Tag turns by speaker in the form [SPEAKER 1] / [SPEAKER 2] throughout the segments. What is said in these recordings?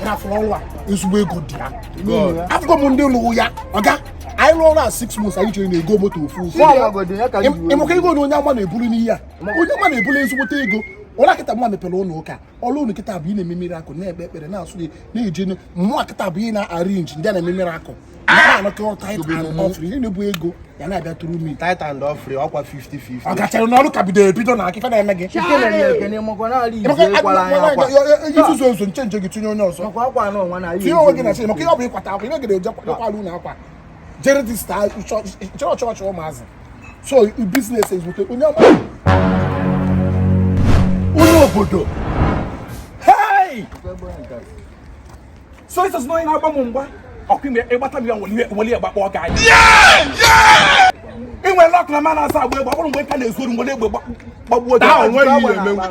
[SPEAKER 1] Rafụrụ ọrụ a, ezigbo ego dị ya. Afụgo m ndị lụrụ ya. Ọga, anyị lụọ ọrụ a 6 months, anyị chere na-ego moto ofu ofu. Ịmụka ego na onye ama na-eburu n'ihe a, onye ama na-eburu ezigbote ego. Ụlọ kịta mma mepere ụlọ ụka. Ọrụ unu kịta bụ ị na-eme miracle, na-ekpe ekpere, na-asụ gị na-eje mmụọ. Kịta bụ ị na-arrange ndị a na-eme miracle, na-anakọ tithe and offering, ihe na-ebu ego ya na-abịa tụrụ mi.
[SPEAKER 2] Tithe and offering ọkwa 50-50.
[SPEAKER 1] Ọ gachara n'ọrụ ka bido ebido na akịfa na-eme gị. Izuzu ozu nche nche gị, tinye onye ọzọ, tinye onwe gị na chineke maka ihe ọ bụ ịkwata akwa. Ime gị eje kwala unu akwa, jere register chọrọ chọọchị ụmụazị. So business ezute onye ọma,
[SPEAKER 3] Onye obodo. Hey! So ịsọsị na onye na-agba m mgba ọkụ ime ịgbata m ya weli gbakpọ ọka anyị. Inwe luck na ma na-asa agba egbe. Ọ bụrụ mgbe nka na-ezu ori, nwere egbe gbagbuo gị.
[SPEAKER 2] Taa onweghị ihe emenwu.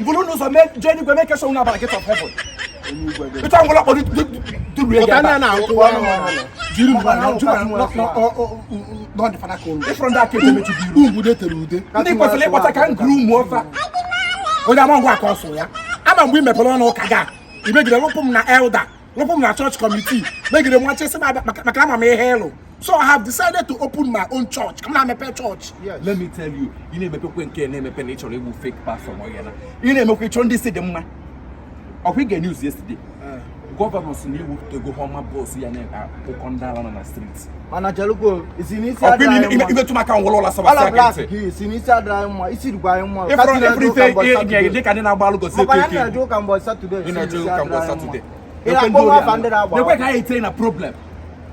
[SPEAKER 3] Buru n'ụzọ mee jee n'igwe, mee kesha unu abara gate of heaven. Ịta ngwụla kpọrọ duru ego
[SPEAKER 2] Pụta
[SPEAKER 3] ebe
[SPEAKER 2] na
[SPEAKER 3] a.
[SPEAKER 2] na-akwụwa.
[SPEAKER 1] Jiri n'ọdị fada ka ụlọ.
[SPEAKER 3] Ịfụrụ ndị aka eji emechi gị iru.
[SPEAKER 1] Ugwu tere ude.
[SPEAKER 3] Ndị kwesịrị ịkpọta ka m gụrụ ụmụ ofe.
[SPEAKER 1] Onye ama ngwa ka ọ sụrụ ya ama. Mgbe ị mepere ọnụ ụka ga imegide, lụpụ m na elder, lụpụ m na church committee, megide nwa chesị m abịa maka ama m ihe ịlụ. So I have decided to open my own church, ka m na-emepe church.
[SPEAKER 3] Let me tell you, ị na-emepekwe nke na-emepe na ị chọrọ igbu fake pastor ma ọ ya na ị na-emekwa ịchọ ndị isi dị mma. Ọkwa ị ga news yesterday, governor si na ewepụtago Hummer bus ya na-akpụkọ ndị ala nọ na street.
[SPEAKER 4] Mana chelukwo, isi n'isi
[SPEAKER 3] Ọkwa
[SPEAKER 4] adịrị anyị mma.
[SPEAKER 3] imetụ maka nwụrụ ụlọ
[SPEAKER 4] Ọla
[SPEAKER 3] sabasịa gị
[SPEAKER 4] black
[SPEAKER 3] ntị.
[SPEAKER 4] ka isi n'isi adịrị anyị mma, isi dịkwa anyị mma.
[SPEAKER 3] Ịfụrụ ịfụrụ ife dị ka ndị na-agba alụ gosi
[SPEAKER 4] Maka ya
[SPEAKER 3] eke.
[SPEAKER 4] na-eje ụka mbọchị Saturday.
[SPEAKER 3] Ị na-eje ụka mbọchị Saturday.
[SPEAKER 4] Ị na-akpọ nwa afa ndị na-agba.
[SPEAKER 3] Nekwe ka anyị etinye na problem.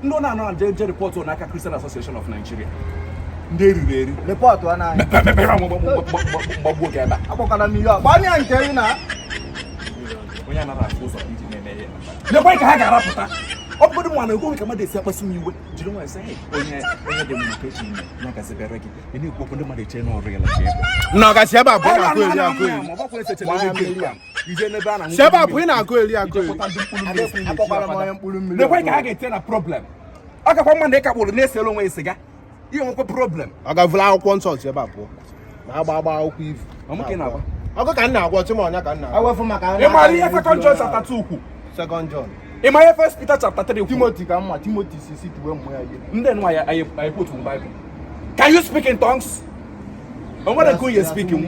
[SPEAKER 3] Ndị na-anọ na je report n'aka Christian Association of Nigeria, ndị eriri eri.
[SPEAKER 4] Report ọ na anyị.
[SPEAKER 3] Mgbagbuo gị ebe a.
[SPEAKER 4] Akpọkọrọ m ihe ọ gbanye nke ị na.
[SPEAKER 3] Onye anaghị afụ ụzọ iji na-eme ihe, lekwe ka ha ga-arapụta. Ọ bụgodị nwa na egwe ka mmadụ esi akpasu m iwe, jiri nwayọọ sị, "Hey, onye dị mma ka echi ime ya gazibere gị." Ị na-ekwu okwu, ndị mmadụ eche na ọrụ ya la ka ebe.
[SPEAKER 2] Na ọgasị ebe a bụ ị na-akụ eri akụ eri.
[SPEAKER 3] Ije n'ebe a na
[SPEAKER 2] Si ebe a bụ ị na-akụ eri akụ eri.
[SPEAKER 4] Akpọkwara m onye mkpụrụ mmiri.
[SPEAKER 3] Lekwe ka ha ga-etinye na problem. Ọ gakwa mma na ị kakpụrụ na-esere onwe ya siga, ihe nwekwa problem.
[SPEAKER 2] Ọ gavụla akwụkwọ nsọ, si ebe a pụọ. Na-agba agba akwụkwọ ivu.
[SPEAKER 3] Ọ mụ ka ị na-agba?
[SPEAKER 2] Ọgụ ka m na-agwa ọtụ m ọnya ka m na-agwa.
[SPEAKER 4] Awefu maka
[SPEAKER 3] Ị maara ihe Second John chapter 2 kwu?
[SPEAKER 2] Second John.
[SPEAKER 3] Ị ma ihe First Peter chapter 3 kwu?
[SPEAKER 4] Timothy ka mma. Timothy si tuwe mmụ ya ihe.
[SPEAKER 3] Ndị nwa ya anyị quote Bible. Can you speak in tongues? O nwere nke onye speak m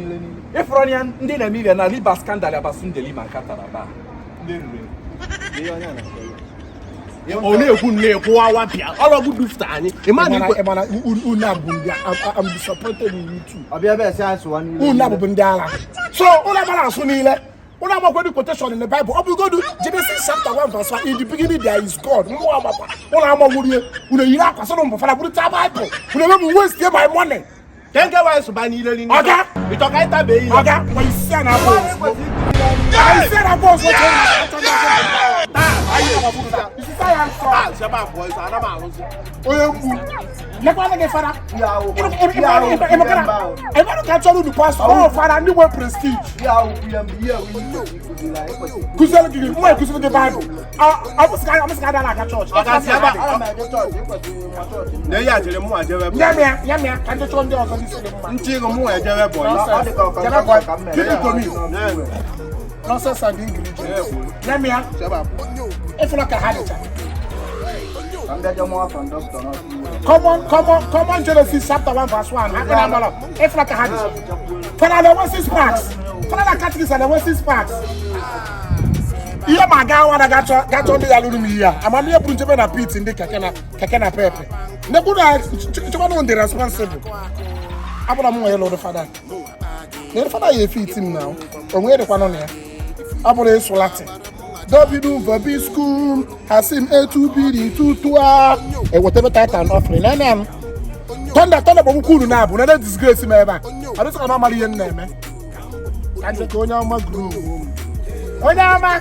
[SPEAKER 3] ịfụrụ ya. Ndị na-eme ihe na liba scandal abasundeli ma katara ba ndị riri eri.
[SPEAKER 2] Ọ na-ekwu nne kwụwa bịa ọlọgwụ dufta anyị. Ị ma na ikwe.
[SPEAKER 1] Ịmana unu abụ ndị I'm disappointed in you too.
[SPEAKER 4] Ọbịa ebe esi anyị sụwa niile.
[SPEAKER 1] Unu abụbụ ndị agha, so unu amara asụ niile. Unu amakwado quotation in the Bible. Ọ bụgodu Genesis chapter 1 verse 1, "In the beginning there is God." Mmụọ amakwa unu amagwurie. Unu eyiri akwa sọrọ mbụ fara bụrụ taa Bible. Unu eme m waste my money.
[SPEAKER 2] Ke nke nwaanyị sụba niile niile.
[SPEAKER 1] Ọga!
[SPEAKER 2] Ịchọ ka anyị tabe ihe.
[SPEAKER 1] Ọga, ngwa, isi a na-abụ ozugbo, isi a na-abụ ozugbo. Isi ya nsọ.
[SPEAKER 2] Ah, si ebe a pụọ, ịsọ ana m alụzi.
[SPEAKER 1] Onye mgbu, lekwana gị fara.
[SPEAKER 4] Ihe ahụ, ihe ahụ, ihe mba ahụ.
[SPEAKER 1] Ịmanụ ka chọrọ unu pastor ọ fara ndị nwe prestige.
[SPEAKER 4] Ihe ahụ, ihe mba, ihe ewu ihe kụziri anyị kwesịrị.
[SPEAKER 1] Kụziere gị, nwa ekụziri gị Baịbụl. Ọ bụsị ka adala aga chọọchị.
[SPEAKER 2] Ọ ga-asị ebe a.
[SPEAKER 4] Ana m eje chọọchị, ịkwesịrị ịma chọọchị.
[SPEAKER 2] Na ihe a jere mụ ejebe bụ.
[SPEAKER 1] Nye m ya, nye m ya, ka ndị chọọ ndị ọzọ n'isi dị mma.
[SPEAKER 2] Nchi ịgụ mụ ejebe bụ.
[SPEAKER 4] Ọ dị ka ọkọ
[SPEAKER 1] Jebe boy,
[SPEAKER 4] ka m mere.
[SPEAKER 1] give it to me. Nonsense and ingredients. Nye m ya. Ịfụla ka ha dịcha.
[SPEAKER 4] Ka m bịa jee mụọ conductor n'ọkụ iwe.
[SPEAKER 1] Common, common, common. Genesis chapter 1 verse 1. Ha kpere amala. Ịfụla ka ha dịcha. Fada na-enwe six packs. Fada na catechist na-enwe six packs. Ihe ma ga awa na ga chọọ ndị ya lụrụ m ihe a. Amamihe bụrụ nchebe na pit ndị keke na pepe. Ndị kwuru na chekwanụ ndị responsible. Abụra m nwere lụrụ fada. Na fada ya efe iti m na onwe dịkwanụ na ya. Ọ bụrụ ịsụ Latin. Dominum vobiscum, hasim etu biri tutua. Ewetebe tithe and offering. Nene m. Thunder, thunder gbọgbukwu unu na-abụ. Nene disgrace m ebe a. Ọ dịsị ka m amara ihe m na-eme. Ka nje ka onye ọma gụrụ onwe m. Onye ọma.